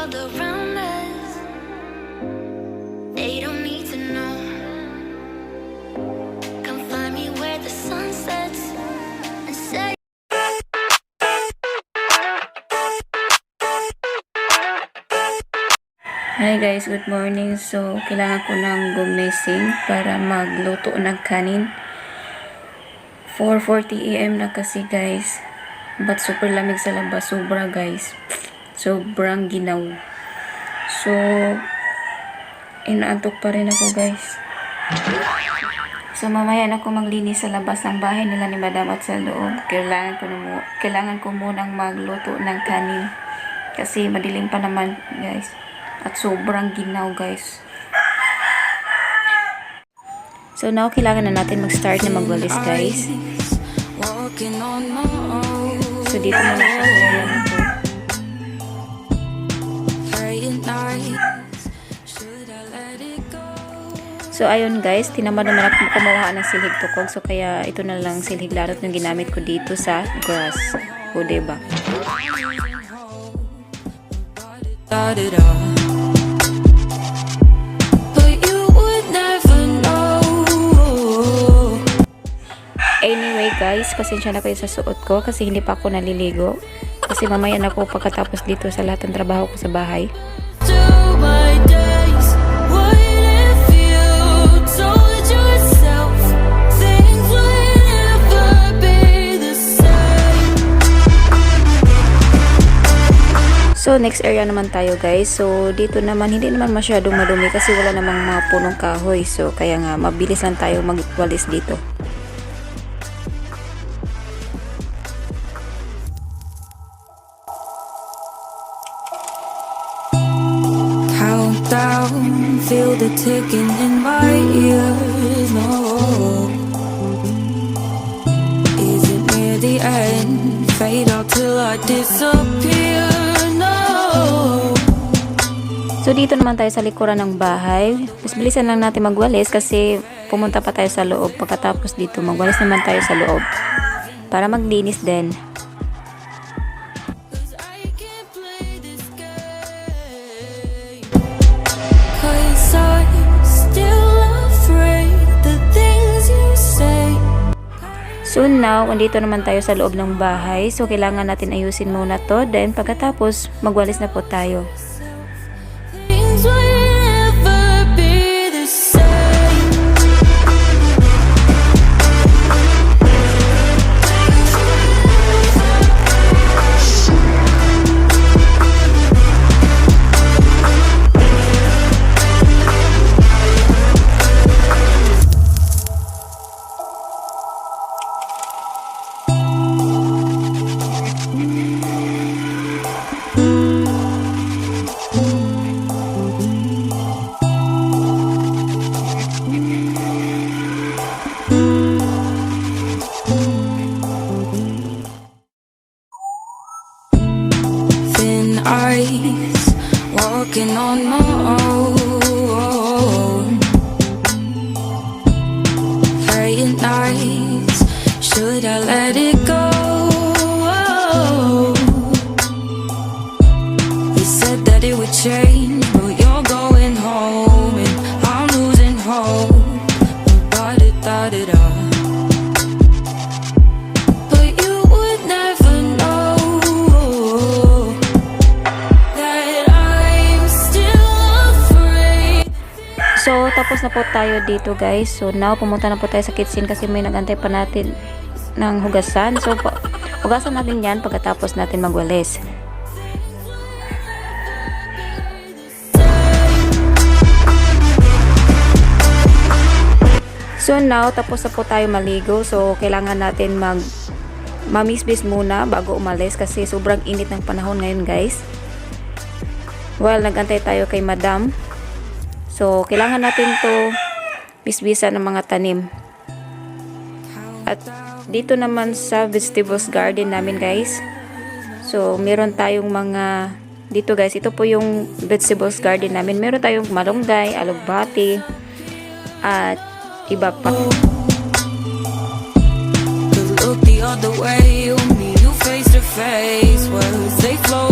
world around us. They don't need to know. Come find me where the sun sets and say. Hi guys, good morning. So, kailangan ko nang gumising para magluto ng kanin. 4:40 AM na kasi guys. But super lamig sa labas. Sobra guys. Sobrang ginaw. So, inaantok pa rin ako guys. So, mamaya na ako maglinis sa labas ng bahay nila ni Madam at sa loob. Kailangan ko munang magluto ng kanin. Kasi madilim pa naman guys. At sobrang ginaw guys. So now kailangan na natin mag-start na magwalis guys. So dito na lang siya. So ayun guys, tinamad naman ako kumuha ng silhig tukog. So kaya ito na lang silhig larot yung ginamit ko dito sa grass. O diba? Anyway guys, pasensya na kayo sa suot ko kasi hindi pa ako naliligo. Kasi mamaya na ako pagkatapos dito sa lahat ng trabaho ko sa bahay. So next area naman tayo guys. So dito naman hindi naman masyadong madumi kasi wala namang mga punong kahoy. So kaya nga mabilis lang tayo magwalis dito. Countdown, feel the ticking in my ears. No, is it near the end? Fade out till I disappear. So dito naman tayo sa likuran ng bahay. Mas bilisan lang natin magwalis kasi pumunta pa tayo sa loob. Pagkatapos dito magwalis naman tayo sa loob para maglinis din. So now, andito naman tayo sa loob ng bahay. So kailangan natin ayusin muna to. Then pagkatapos magwalis na po tayo. Eyes, walking on my own, playing nice, should I let it go? You said that it would change, but you're going home and I'm losing hope. Ba-da-da-da-da. So, tapos na po tayo dito guys. So, now, pumunta na po tayo sa kitchen kasi may nagantay pa natin ng hugasan. So, hugasan natin yan pagkatapos natin magwalis. So, now, tapos na po tayo maligo. So, kailangan natin mamisbis muna bago umalis kasi sobrang init ng panahon ngayon guys. Well, nagantay tayo kay Madam. So, kailangan natin to bisbisan ng mga tanim. At dito naman sa vegetables garden namin guys. So, meron tayong mga dito guys. Ito po yung vegetables garden namin. Meron tayong malunggay, alugbati, at iba pa. Look the other way, you face to face, words they flow